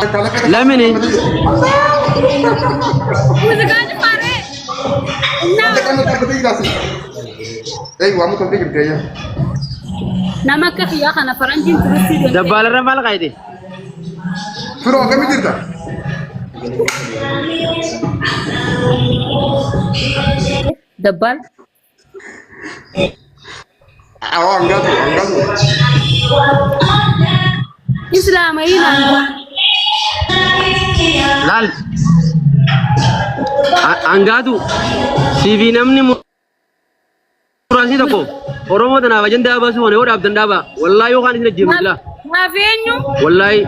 Lamini. Muuziqaa cufaaree. Nama akka kiyyaa kana faranjiin turistii deemtee. Dabbaalarra maal qaayite? Firoo akkamii jirta? Dabbaal. Awwa hangaatu hangaatu. Islaama hiinaan. Laal. Hangaatu. Siifi namni muraasni tokko Oromoo tanaaf ajandaa baasuu kana yoo dhaabdan dhaabaa. Wallaahi yookaan isin ajjeefnu silaa. Naaf eenyu? Wallaahi.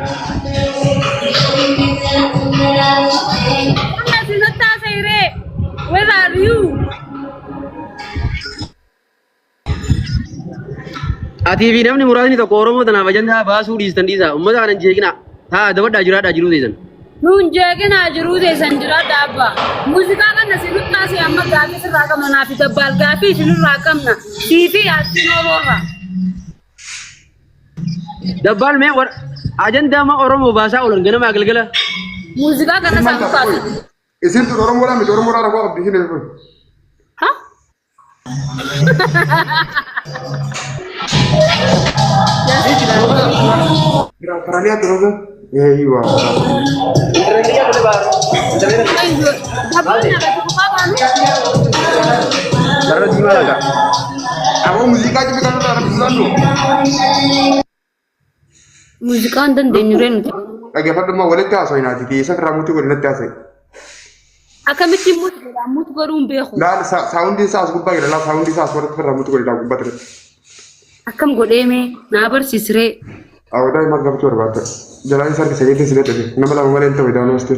Amma isin haasa'iree. Where are you? Atii fi namni muraasni tokko Oromoo tanaaf ajandaa baasuu dhiistan dhiisaa. Uummata kana hin jeeqinaa. Haa dabadhaa jiraadhaa jiruu teessan. Nuun jeeqinaa jiruu teessan jiraadha abbaa. Muuziqaa kana isin taasise amma gaafii sirraa qabna naaf dabbaal gaafii isinirraa qabna. Sii fi yaastiin Oromoorraa. Dabbaal mee war ajandaa ma Oromoo baasaa oolan ganamaa galgala. Muuziqaa kana isaan taasise. Isin tun Oromoodhaa miti Oromoodhaa rakkoo qabdi isin kun. Ha? Karaalee ati roga. Eeyyuu. Dabbaal na bakka baanu. Sarara diimaa laga. Aboo muuziqaa jibi kan irraa rabbisaan Muuziqaa hin dandeenyu ree nuti. Dhaggeeffadhummaa walitti haasofinaati keessa irraa mutu godhi natti haasa'i. Akkamitti mute godha? Mute godhuu hin beeku. Laal soundiin isaa as gubbaa jira laal soundii isaa as warratti irraa mute godhi laal gubbaa irratti. Akkam godhee mee naa barsiisiree. Awwadaa himaa gaafachuu barbaadda. Jalaan isaa harkisa keetiin si dadhabe nama lama malee hin ta'u idaanuu as ta'e.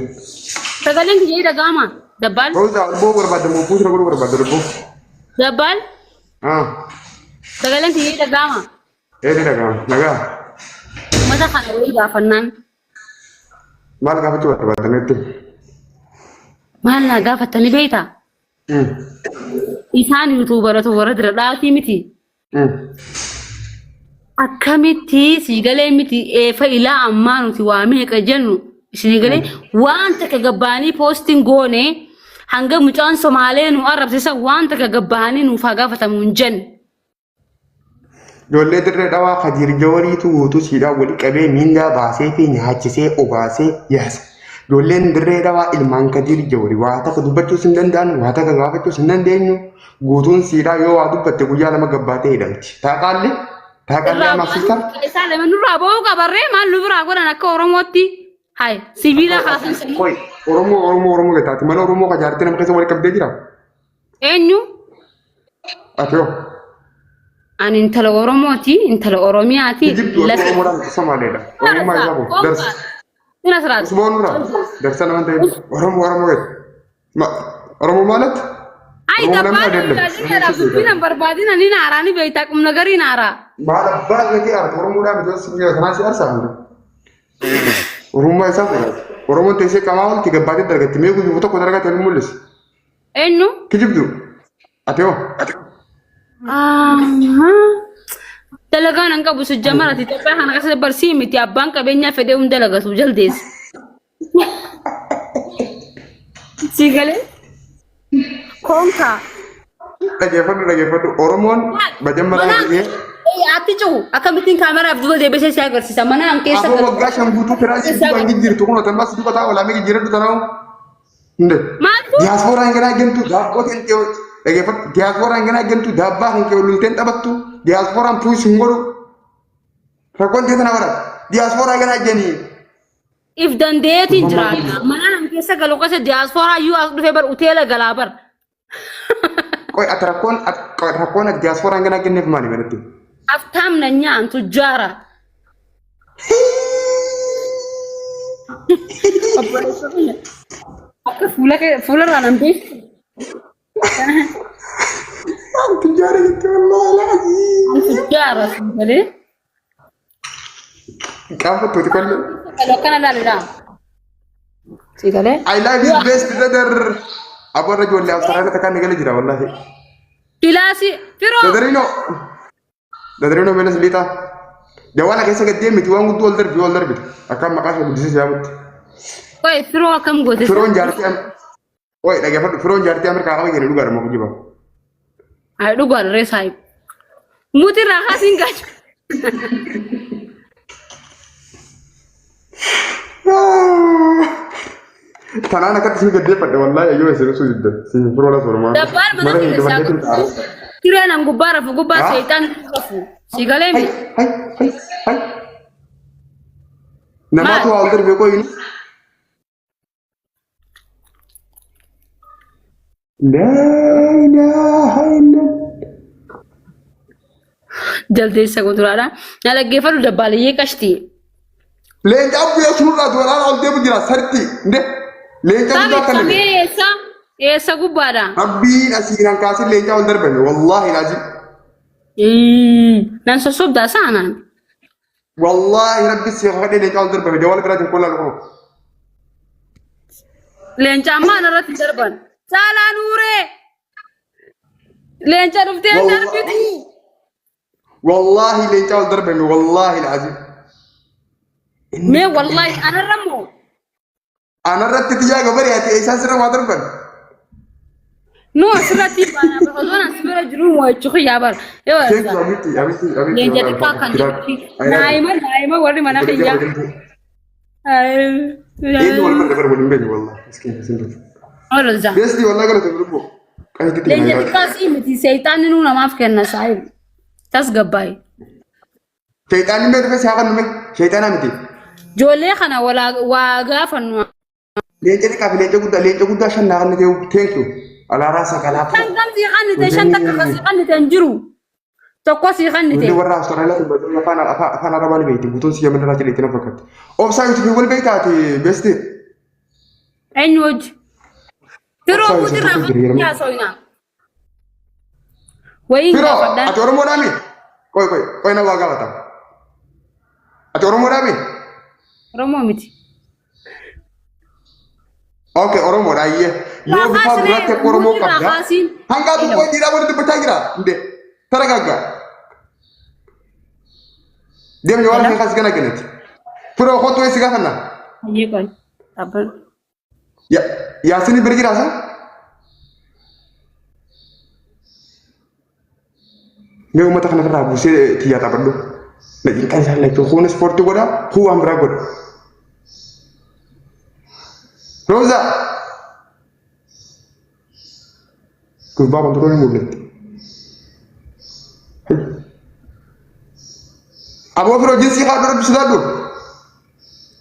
Sagaleen kiyya dhaga'ama. Dabbaal. Roozaa lubbuu barbaadda moo fuusira godhuu barbaadda lubbuu. Dabbaal. Ah Sagaleen kiyya dhaga'ama. Eeni dhaga'ama nagaa. Uummata kana wayii gaafannaan. Maal gaafachuu barbaadda nutti? Maal naa gaafattani beektaa? Isaan yuutuubaratu warra dira dhaatii miti. Akkamitti sii galee miti eefa ilaa ammaa nuti waa meeqa jennu isinii galee waan takka gabbaanii poostiin goone hanga mucaan Somaalee nu arrabsiisa waan takka gabbaanii nuuf haa gaafatamu hin jenne. Ijoollee dirree dhawaa Kadiir Jawariitu guutuu siidhaan wali qabee miindaa baasee fi nyaachisee obaasee yaasa. Ijoolleen dirree dhawaa ilmaan Kadiir Jawari waa takka dubbachuus hin danda'an waa takka gaafachuus hin dandeenyu guutuun siidhaa yoo waa dubbatte guyyaa lama gabbaatee hidhamti. Taaqaalli taaqaalli Irraa amma siistar ba'anii isaan lama nurraa ba'uu qabarree maal nu biraa godhan akka Oromootti. Hai sibiila kaasan sanii. Qoy Oromoo Oromoo Oromoo gataati mana Oromoo kajaartee nama keessa wal qabdee jira. Eenyu? Ati hoo? Ani intala Oromooti, intala Oromiyaati. Kijibdu ati Oromoodhaan miti Somaaleedha. Oromummaa isaa boo darsa. Sina siraat. Usboon irraa darsa nama ta'e Oromoo Oromoo gadi. Oromoo maalatti? Ay Oromoo namni dabbaan adeemna. tajaajila dubbiin hin barbaadin ani naaraa ni beektaa qubna garii naaraa. Maal abbaa gatii aartu Oromoodhaan miti si biyya kanaa si arsaa hundi. Oromummaa isaa fudhate. Oromoon teessee qamaa olti gabbaatee dargatti mee guyyuu tokko dargatti hin mul'isu. Eenyu? Kijibdu. Ati hoo? Dalagaan an qabu si jamara ati Itoophiyaa kana keessa barsii miti abbaan qabeenyaa fedhee hunda dalagatu jaldeessa. Si galee? Koonkaa. Dhageeffadhu dhageeffadhu. Oromoon bajammaraa gisee Ati cufu akkamittiin kaameraaf duuba deebisee si agarsiisa mana an keessa afoo waggaa 5 guutuu kiraa si duuba hin jijjiirtu kun otammaa si duuba taa'u olaamee jijjiiradhu tanaa'u. Hunde. Maaltu? Diyaaspooraan ganaa gentu daabboo kan kee dhageeffadhu. Diyaaspooraan ganaa gentu daabbaa kan kee lulteen taphattu. Diyaaspooraan puus hin godhu. Rakkoon tee tana bara. Diyaaspooraan ganaa janii. If dandeetiin jiraata. Mana an keessa galu keessa diyaaspooraa iyyuu as dhufee bar uteela galaa bar. Qoy ati rakkoon rakkoon ati diyaaspooraan ganaa kenneef maali manatti? Aftaam na nyaan tujjaara. Obboleessa kiyya. Akka fuula kee fuula irraa nan beeku. Tujjaara jettee wallaahi An tujjaara si galee. Qaanfattuuti kollee. Akkana ilaalidha. Si galee. I love you best brother. Aborra ijoollee Awustiraaliyaa takkaan ni gala jira wallaahi. Kilaasii firoo. Dadarino. Dadarino menas lixa. Jawaala keessa gad deemiti waan guddoo ol darbi ol darbite. Akkaan maqaa ishee guddisee siyaamutti. Qoy firoo akkam goote? Firoon jaartii am Oi dhaggeeffadhu firoon jaartii Ameerikaa qaba jedhe dhugaadha moo kijiba? Ay dhugaadha ree saayib. Muti irraa kaasiin gaachu. Tanaan akkatti isin gaddeeffadhe wallaahi ayyoo isin ibsuu didda. Siin firoo la soormaa. Dabbaan mana Mana keessaa keenya godhu. Sireen an gubbaa rafu gubbaa Haa? seexaan rafu. Si galee Hay mi? hay hay hay. Namaatu Maal? waa ol darbe qoyinu. Laa ilaaha illallah. Jaldeessa kuduraadha. Na dhaggeeffadhu dabbaaliyyee qashtii. Leenca abbiyaa suurraa dubaraan ol deemu jira sarti. Nde leenca Sabi guddaa kana. samee eessa? Eessa gubbaadha? Rabbiin asiin hankaasin leenca ol darbame wallaahi laazim. Nan sossobdaa saanaan. Wallaahi rabbi si kakadhee leenca ol darbame jawwaala biraatiin kollaa dhufu. Leenca ammaa irratti darban. Caalaa nuuree. Leenca dhuftee darbitu. Wallaahi leenca ol darbame wallaahi laazim. Mee wallaahi anarra moo? Anarratti tiyyaa gabari ati eessaan sirra waa darban. No asirratti baana osoo as bira jiru mo'achuu kiyyaa bara. Yoo Thank you Abiti Abiti Abiti. Leenca xiqqaa kan jedhu. Naayima naayima warri mana kiyyaa. Eenyu wal barre bara waliin beeknu wallahi. Miskiin isin dhufu. Ololza. Beestii wallahi galata lubbu. Qayyititti Leenca xiqqaa sii miti seexaanni nuu namaaf kenna saayib. Tasgabbaa'e. Shayxaanni mee dhufe si haa kennu mee. Shayxaanaa miti. Ijoollee kana walaa waa gaafannu. Leenca xiqqaa fi leenca guddaa leenca guddaa shan naa kennite thank you. Alaaraa sagalaa. Shan kam sii kannite shan takka kan sii kannite hin jiru. Tokko sii kannite. Ijoollee warra Awustiraaliyaa tun baay'ee afaan afaan afaan Arabaa ni beekti. Guutuun si Yemen irraa jedheetti na fakkaatti. Obsaa Yuusufii wal beektaati beesti. Eenyu hojii? Firoo Obsaa guutirraa Yuusuf jira kan yeroo. haasofna. Wayiin Firoo gaafadhaan. ati Oromoodhaa mi? Qoy qoy qoy na waa gaafata. Ati Oromoodhaa mi? Oromoo miti. Okay Oromoodha ayyee. Yoo bifaa gurraacha akka Oromoo Guutirraa qabda. kaasiin. Hanqaatu qoy dhiiraa waliin dubbachaa jira. Nde taragaaggaa. Deem yoo waan kaas gana kenniti. Firoo kootu eessi gaafanna? Hayyee qoy. Dhaabbadhu. Yaasini bira jiraa san? Mee uummata kana irraa buusee tiyyaa taphadhu. Na cinqaa isaan lachuu kuun ispoortii godha kuun waan biraa godha. Rooza! Gurbaa kontiroolii mul'atti. Aboo firoo jinsii haa dura sodaadhu.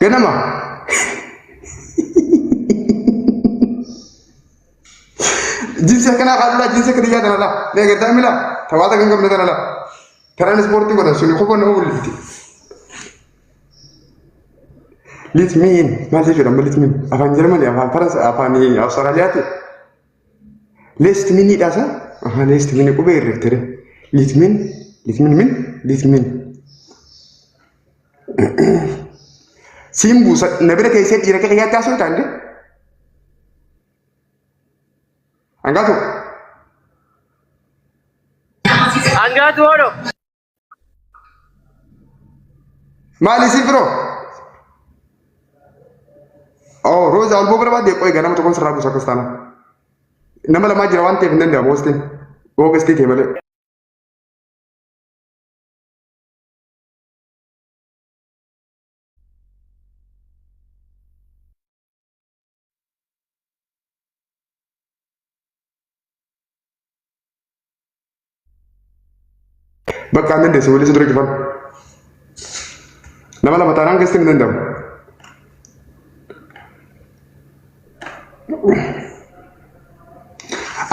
Ganama. Jinsii akkanaa haa duraa jinsii akka biyyaa tana laa. Ni agartaa mila tawaata kan qabne tana laa. Karaan ispoortii godhan suni kofa nama mul'ifti. Let me in. Maal jechuudha amma let me in? Afaan Jarmanii, afaan Faransa, afaan Awustiraaliyaati. Leest minii dhaasa? Aha, leest minii qubee irreeftere. Let me in, let me in min, let me in. Siin buusa na bira teessee dhiira kee kiyyaatti haasoo taande. Hangaatu. Hangaatu hoodho. Maali isin firoo? Oh, Rooza ol boo barbaadde qoy ganama tokkoon sirraa buusa akkas taana. Nama lamaa jira waan ta'eef hin danda'amu hoostiin. Oogestii ta'e malee. Bakka hin dandeessu waliin si dura cufan. Nama lama taanaan keessatti hin danda'amu.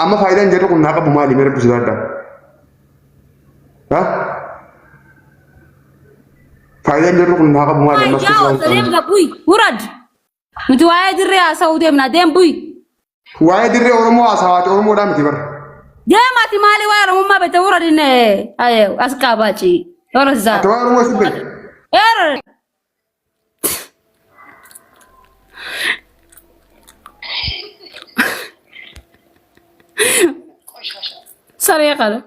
Amma faayidaan jarri kun naa qabu maali mee rabbi sodaadhaa? Ha? Faayidaan jarri kun naa qabu maali ammas Yaa keessa ol deemna bu'i. Wurad. Nuti waa'ee dirree haasa'uu deemna deem bu'i. Waa'ee dirree Oromoo haasawaati Oromoodhaa miti bara. Deem ati maali waa'ee Oromummaa beekte wurad inni as qaabaaci. Horozaa. Ati waa'ee Oromoo si beekte. Eeroo. Saree kana.